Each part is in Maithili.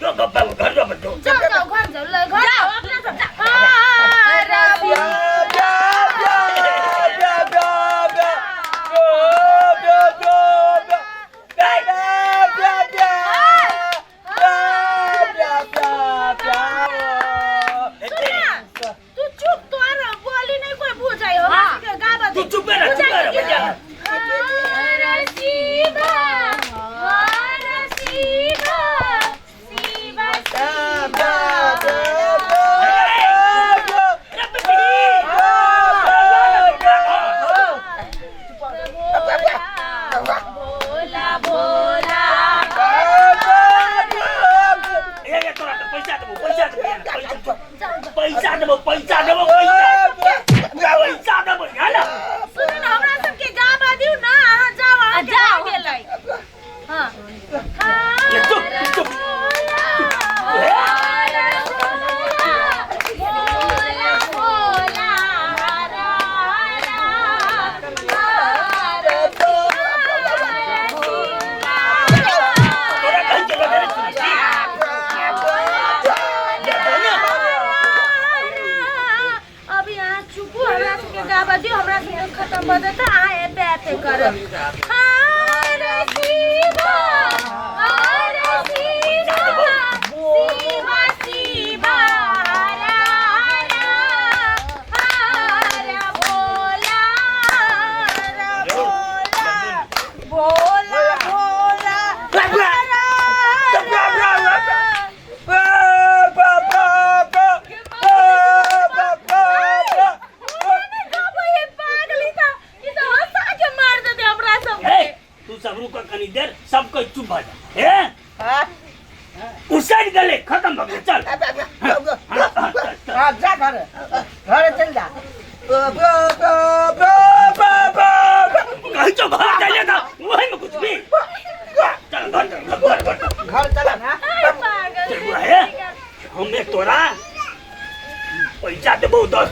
जो गप्पा घर जो बच्चो जाओ जाओ घर जाओ ले घर जाओ अपना सब तू चुप तोर बोली नहीं कोई बुझाई हो गाबा तू चुप रह चुप रह भैया हर शिवा हर शिवा शिवा भोला भोला ए ए तोरा तो पैसा देबो पैसा देबो पैसा देबो पैसा देबो पैसा पैसा देबो याला सुनू ना हमरा सबके गाबा दिउ ना अहाँ जाओ अहाँ जाओ गेलै हां चुप चुप भोला भोला हर हर हर तोरा कहि के बदले सुन छी अभी अहाँ चुपू हमरा सबके गाबा दियौ हमरा सबके खत्म भऽ जेतै अहाँ एते एते करब हर शिवा हर शिवा शिवा शिवा हर हर हर भोला हर भोला भोला भोला हर हर ए तू सब रुक कनी देर सब कोई चुप भ जा हैं उसाइड गेले खत्म भ गेल चल हां हां चल चल हाँ जा घर घर चल जा कहीं तो घर चले था वही में कुछ भी चल घर चल घर घर घर चला ना चल बुआ है हमें तोरा पैसा देबो 10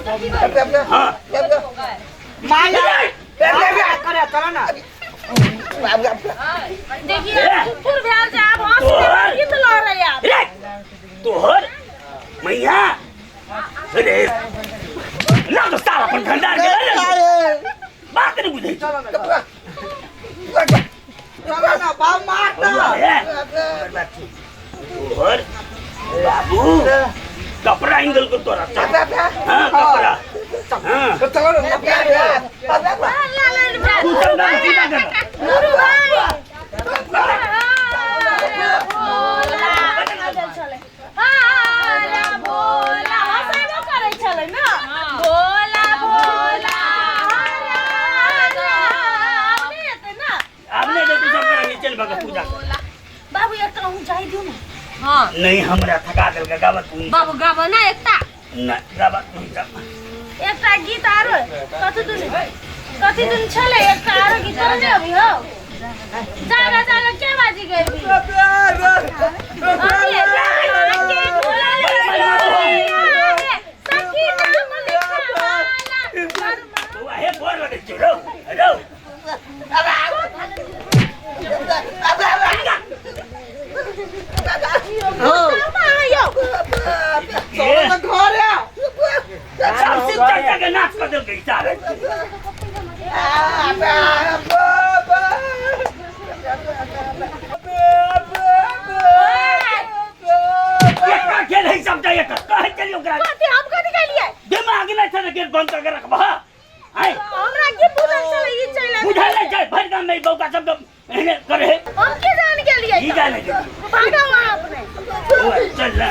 हाँ माया करे चला ना देखिए चुप भेल जा आब हंस गीत लऽ रहे आप रे तोहर मैया रे ना तो साला अपन खंडार के ले ले बात नहीं बुझे चला ना बाप मार ना तोहर बाबू कपड़ा एंगल को तोरा चल हाँ कपड़ा हाँ तू चल ना सीधा कर गुरु भाई भोला हँसेबो करै छलै ने भोला भोला आब नहि हेतै ने आब नहीं दे तू सब करेंगे चल भगा पूजा कर बाबू एकटा अहूँ जाय दियौ ने हाँ नहीं हमरा थका देलकै गाबत तू बाबू गाबो ना एकटा नहीं गाबत तू जा एकटा गीत आरो कथी दुन कथी दुन छलै एकटा आरो गीत तोरा नहि अभी हौ जागा जागा के बाजी गई सखी नाम लिखवाला तू हे बोर लगे छौ रौ रौ घर सब शिव चर्चा के नाच कर देलकै सारे एकटा खेल है सब जाइए कर कहै चलियो ओकरा कथी हम कथी कहलियै दिमाग नहि छै गेट बंद करके रखबह आय हमरा की बुझल छलै ई चलि बुझल नहि छै भरि गाम में बौका सब एहने करे है हम की जान गेलियै ई जाने छै भागा वहाँ अपने बौआ, चल ना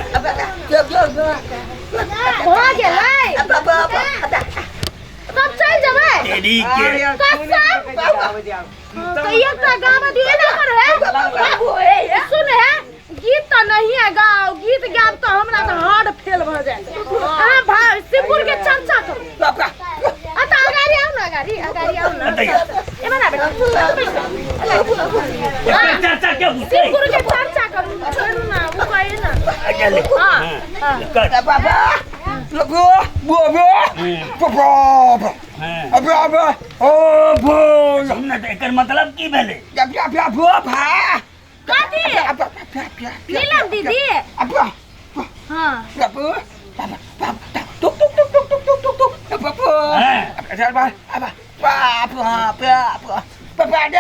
भऽ गेलै तब चलि जेबै तेरी के तो एकटा गाबऽ दिए ना कर है बाबू हे सुन है गीत तऽ नहिए गाओ गीत गायब तऽ हमरा तऽ हार्ट फेल भऽ जायत अहाँ भा शिवपुर के चर्चा करू आ तऽ अगाड़ी आउ ने अगाड़ी अगाड़ी आउ ने एमहर आ बेटा एकर चर्चा के बुझतै शिवपुर के चर्चा करू छोड़ू ना ओ कहे ना अच्छा ले हाँ, हाँ, कर हाँ। अबे अबे ओ भो सुन ने तऽ एकर मतलब की भेलै अबे अबे भो भा कथी अबे अबे अबे नीलम दीदी अबे हाँ अबे टुक टुक टुक टुक टुक टुक टुक टुक अबे हाँ। अबे अबे बाप बाप बाप बाप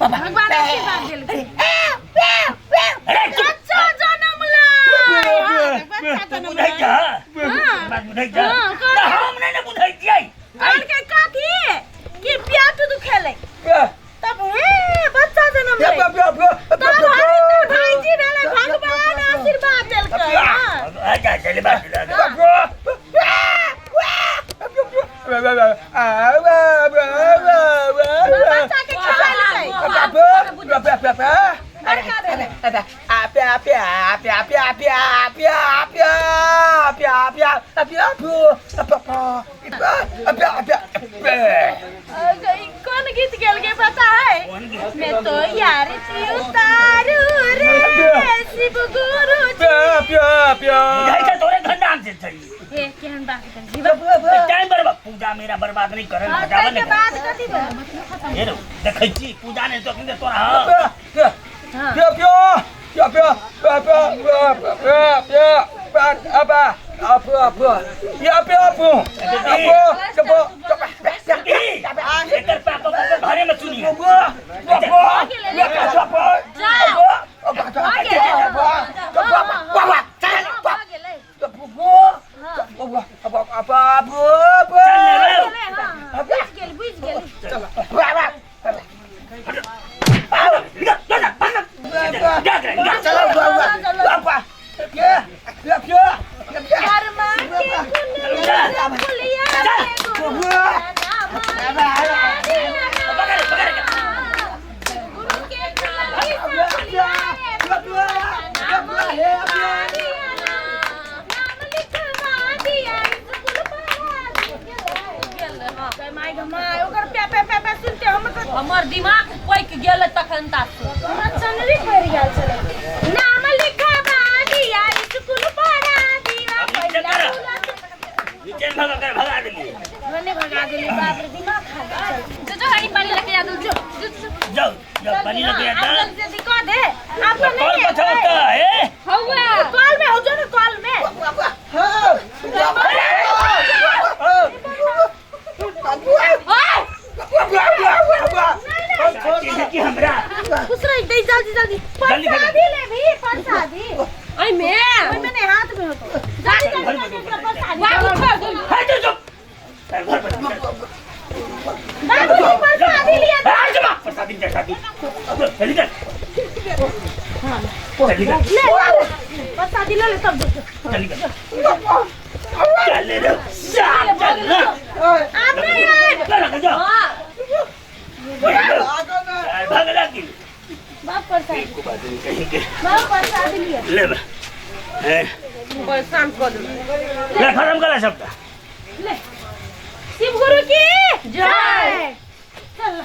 भगवान आशीर्वाद देलकै अरे चुप बच्चा जनम लै हाँ, बच्चा तू जनम बुझै लै छ हाँ। बात बुझै छ हाँ, तऽ हम नहि ने बुझै छियै कहलकै कथी कि पेट दुखेलै तब हे बच्चा जनम लै तब हरिंदर भाईजी भेलै भगवान आशीर्वाद देलकै हाँ। अच्छा चल बात बच्चा के खिलेलकै बड़का भेलै ई कोन गीत गेलकै पता है कोन गीत? मैं तो यार उतारू रे शिव गुरु जी बुझै छ तोरे घंटान से छै हे केहन बात करै छी बा टाइम बर्बाद पूजा मेरा बर्बाद नहीं करन हाँ, हटावन ताहिके बाद कथी भेल हे रो देखै छी पूजा नहीं तो अखन तोरा हाँ हाँ एकर पापा के घरे में सुनी भऽ गेलै चल रे गेलै, हाँ, हाँ, बुझि गेल बुझि गेल निकल चल भाग जा जा कर्मा के कुंडली फुलिया रे गुरु नाम पकड़ पकड़ गुरु के कुंडली फुलिया रे गुरु नाम नाम लिखवा दिया स्कूल पढ़ा दिया माय गे my ओकर पे पे पे पे सुनते हम तऽ हमर दिमाग पकि गेल तखन ता हमरा चनरी पड़ि गेल छलै नाम लिखवा दिया स्कूल पढ़ा दिया पहिला नीचे भगा कर भगा देलिए भने भगा देली बाप रे दिमाग खा गेल जो जो हरी पानी लेके आ दो जो जो जो। जाओ जाओ पानी लगे हाँ, आता आब जल्दी जल्दी कह दे आब तो कॉल नहीं बचाओ है तो ए हौवा कॉल में हो जो ना कॉल में चाची कि हमरा खुश रही दे जल्दी जल्दी जल्दी प्रसादी ले भी प्रसादी ओइ में ओइ में नहीं हाथ में हो तो जल्दी जल्दी कर दे प्रसादी बाबू छोड़ दो है जो चुप घर पर बाबू जी प्रसादी लिया आ जमा प्रसादी प्रसादी चल निकल चल निकल ले ले, प्रसादी ले ले तब दे चल निकल चल ले चल चल ना आप नहीं आए चल जा हां भाग लगी बाप प्रसादी को बात नहीं कहीं के बाप प्रसादी लिया ले बा ए परेशान कर दो ले खत्म कर सबटा ले शिव गुरु की जय। चल।